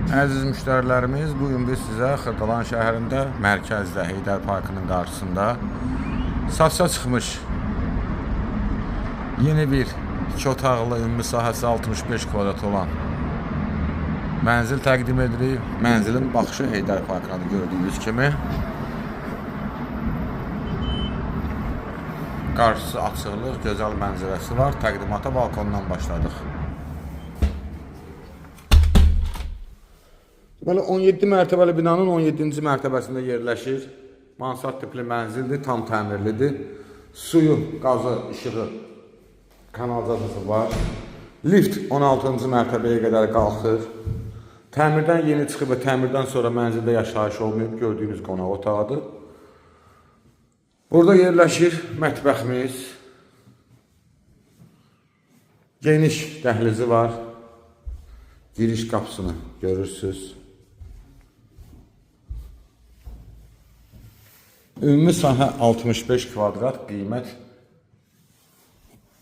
Əziz müştərilərimiz, bu gün biz sizə Xırdalan şəhərində, mərkəzdə, Heydər Parkının qarşısında satışa çıxmış yeni bir 2 otaqlı, ümumi sahəsi 65 kvadrat olan mənzil təqdim edirik. Mənzilin baxışı Heydər Parkınadır, gördüyünüz kimi. Qarşısı açıqlıq, gözəl mənzərəsi var. Təqdimata balkondan başladıq. Deməli, 17 mərtəbəli binanın 17-ci mərtəbəsində yerləşir. Mansard tipli mənzildir, tam təmirlidir. Suyu, qazı, işığı, kanalizasiyası var. Lift 16-cı mərtəbəyə qədər qalxır. Təmirdən yeni çıxıb və təmirdən sonra mənzildə yaşayış olmayıb, gördüyünüz qonaq otağıdır. Burada yerləşir mətbəximiz. Geniş dəhlizi var. Giriş qapısını görürsünüz. Ümumi sahə 65 kvadrat, qiymət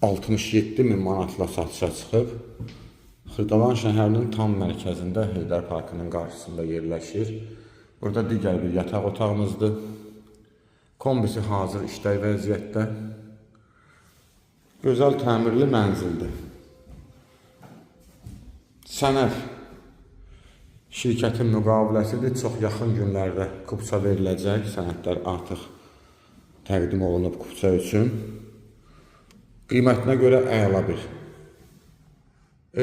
67 min manatla satışa çıxıb. Xırdalan şəhərinin tam mərkəzində, Heydər Parkının qarşısında yerləşir. Burada digər bir yataq otağımızdır. Kombisi hazır işlək vəziyyətdə. Gözəl təmirli mənzildir. Sənəd şirkətin müqaviləsidir. Çox yaxın günlərdə kupça veriləcək. Sənədlər artıq təqdim olunub kupça üçün. Qiymətinə görə əla bir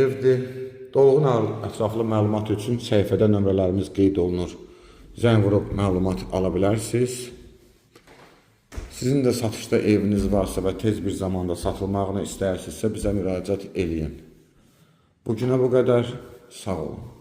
evdir. Dolğun ətraflı məlumat üçün səhifədə nömrələrimiz qeyd olunur. Zəng vurub məlumat ala bilərsiniz. Sizin də satışda eviniz varsa və tez bir zamanda satılmağını istəyirsinizsə bizə müraciət eləyin. Bugünə bu qədər. Sağ olun.